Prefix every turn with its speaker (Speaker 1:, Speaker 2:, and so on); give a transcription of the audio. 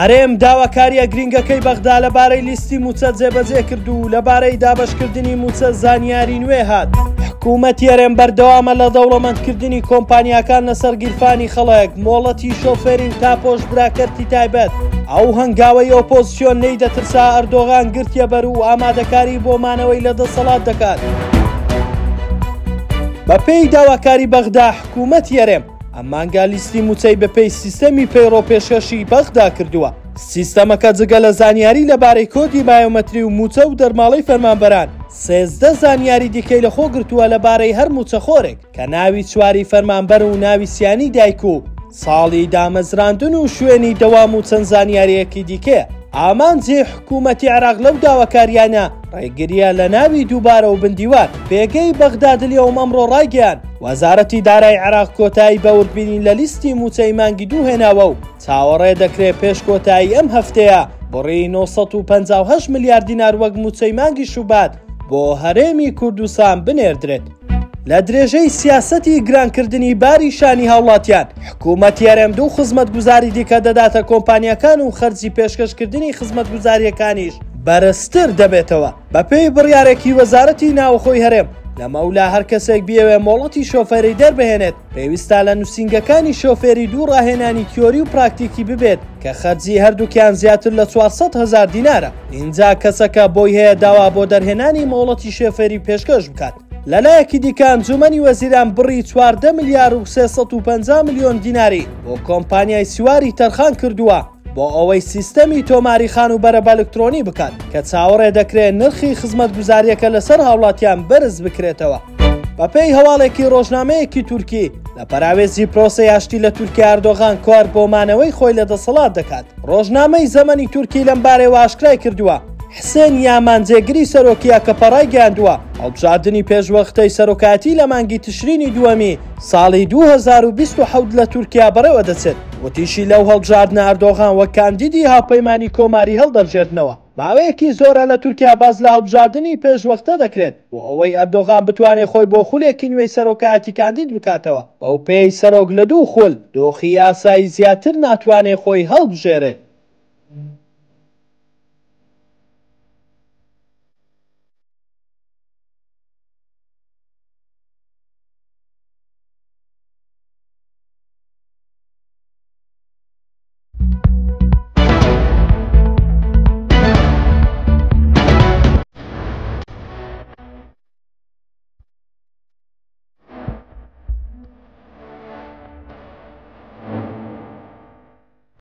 Speaker 1: هەرێم داواکارییە گرینگەکەی بەغدا لەبارەی لیستی مووچە جێبەجێ کرد و لەبارەی دابەشکردنی مووچە زانیاری نوێ هات. حکوومەتی هەرێم بەردەوامە لە دەوڵەمەندکردنی کۆمپانیاکان لەسەر گیرفانی خەڵک، مۆڵەتی شۆفێری و تاپۆش برا کەرتی تایبەت. ئەو هەنگاوەی ئۆپۆزسیۆن لێی دەترسا ئەردۆغان گرتیەبەر و ئامادەکاری بۆ مانەوەی لە دەسەڵات دەکات. بەپێی داواکاری بەغدا حکوومەتی هەرێم ئەم مانگە لیستی مووچەی بەپێی سیستەمی پەیڕۆ پێشکەشی بەغدا کردووە. سیستەمەکە جگە لە زانیاری لەبارەی کۆدی بایۆمەتری و مووچە و دەرماڵەی فەرمانبەران، 13 زانیاری دیکەی لەخۆ گرتووە لەبارەی هەر مووچەخۆرێک کە ناوی چواری فەرمانبەر و ناوی سیانی دایک و ساڵی دامەزراندن و شوێنی دەوام و چەند زانیارییەکی دیکەیە. ئامانجی حکوومەتی عێراق لەو داواکارییانە ڕێگرییە لە ناوی دووبارە و بندیوار. پێگەی بەغداد الیوم ئەمڕۆ ڕایگەیاند، وەزارەتی دارایی عێراق کۆتایی بە وردبینی لە لیستی مووچەی مانگی دوو هێناوە و چاوەڕێ دەکرێت پێش کۆتایی ئەم هەفتەیە بڕی 958 ملیار دینار وەک مووچەی مانگی شوبات بۆ هەرێمی کوردستان بنێردرێت. لە درێژەی سیاسەتی گرانکردنی باری شانی هاوڵاتیان، حکوومەتی هەرێم دوو خزمەتگوزاری دیکە دەداتە کۆمپانیاکان و خەرجی پێشکەشکردنی خزمەتگوزارییەکانیش بەرزتر دەبێتەوە. بەپێی بڕیارێکی وەزارەتی ناوخۆی هەرێم، لەمەولا هەر کەسێک بیەوێ مۆڵەتی شۆفێری دەربهێنێت، پێویستە لە نووسینگەکانی شۆفێری دوو ڕاهێنانی تیۆری و پراکتیکی ببێت کە خەرجی هەردووکیان زیاتر لە 400 هەزار دینارە، ئینجا کەسەکە بۆی هەیە داوا بۆ دەرهێنانی مۆڵەتی شۆفێری پێشکەش بکات. لەلایەکی دیکە ئەنجوومەنی وەزیران بڕی 14 ملیار و 350 ملیۆن دیناری بۆ کۆمپانیای سواری تەرخان کردووە بۆ ئەوەی سیستەمی تۆماری خانووبەرە بە ئەلکترۆنی بکات کە چاوەڕێ دەکرێت نرخی خزمەتگوزارییەکە لەسەر هاوڵاتیان بەرز بکرێتەوە. بەپێی هەواڵێکی ڕۆژنامەیەکی تورکی، لە پەراوێزی پرۆسەی ئاشتی لە تورکیا ئەردۆغان کار بۆ مانەوەی خۆی لە دەسەڵات دەکات. ڕۆژنامەی زەمەنی تورکی لەمبارەیەوە ئاشکرای کردووە، حسێن یامان جێگری سەرۆکی ئاکەپە ڕایگەیاندووە، هەڵبژاردنی پێشوەختەی سەرۆکایەتی لە مانگی تشرینی دووەمی ساڵی 2027 لە تورکیا بەڕێوەدەچێت. وتیشی لەو هەڵبژاردنە ئەردۆغان وەک کاندیدی هاوپەیمانی کۆماری هەڵدەبژێردنەوە. ماوەیەکی زۆرە لە تورکیا باس لە هەڵبژاردنی پێشوەختە دەکرێت بۆ ئەوەی ئەردۆغان بتوانێت خۆی بۆ خولێکی نوێی سەرۆکایەتی کاندید بکاتەوە، بەوپێیەی سەرۆک لە دوو خول دۆخی یاسایی زیاتر ناتوانێت خۆی هەڵبژێرێت.